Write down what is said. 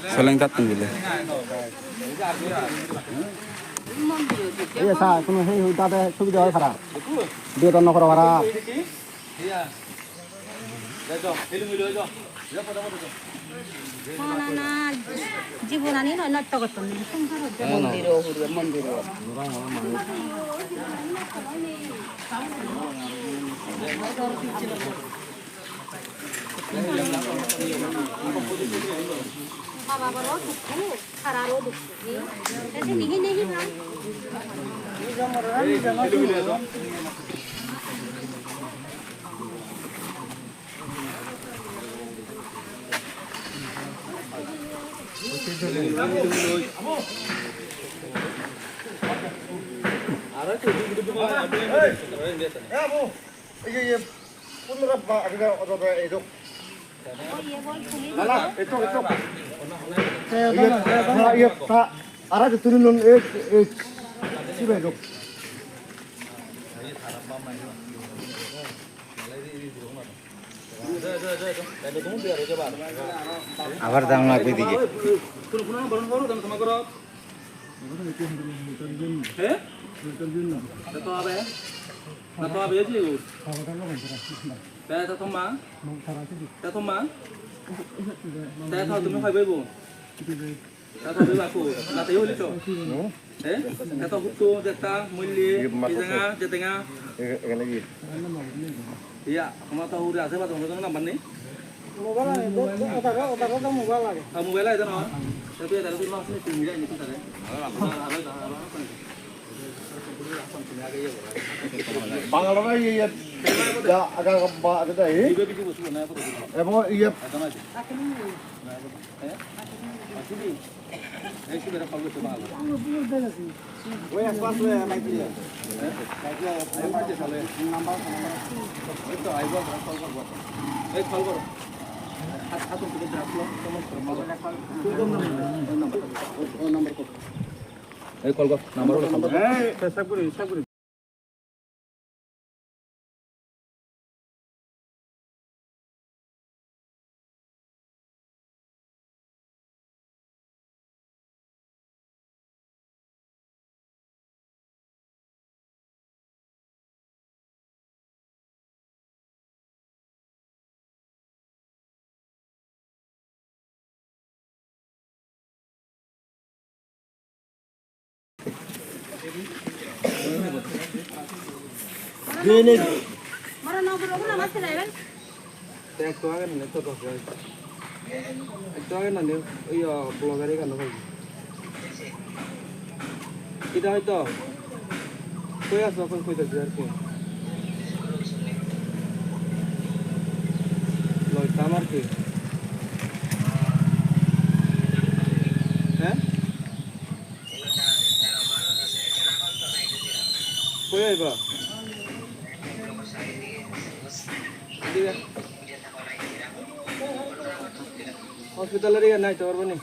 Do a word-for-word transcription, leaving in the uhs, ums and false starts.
Seleng kat tong bile. Iya sa, kuno hei hui tate subi jawai para. Dia ton nokro para. Mana na jibunani no notto gotton ni songkar hojja. Mondiro hurbe mondiro. Baba baro dukku, hararo dukku. Ese nigi nigi bhai. Iya, iya. Pun rap ba, ada, ada, ada, itu. Mana? Itu, itu. Iya, iya, iya. Ada di turun, eh, eh. Si bedok. Abar dang na koi dike. He? Tato abe? Tato abe ya jiu. Tato ma? Tato ma? Tato tumi hai bai bo. Tato bai ba ko. Nata yo lito. He? Tato hutu jeta mulli. Ijenga jetenga. Iya, kuma to uri ase ba to number ni. Mobile age, do, do, otago, otago do mobile age. Ah, mobile age no? Tapi ada tu masih tinggal ini tu tadi. Bangla ba iye da aga ba ada dai. Ibe biji busu na ko. Ebo iye. Ada na. Eh? Asli. Ei, call kor, number holo call kor. Dini. Mara no bro, mara mas kena ya. Te ekto age nani to dok bai. Ekto age nani, iyo, blogger ega no bai. Ida hoito. Koi aso, koi, koi dok bai ar ki. Loi tam ar ki. He? Koi aiba? Hospital area nai tor bani.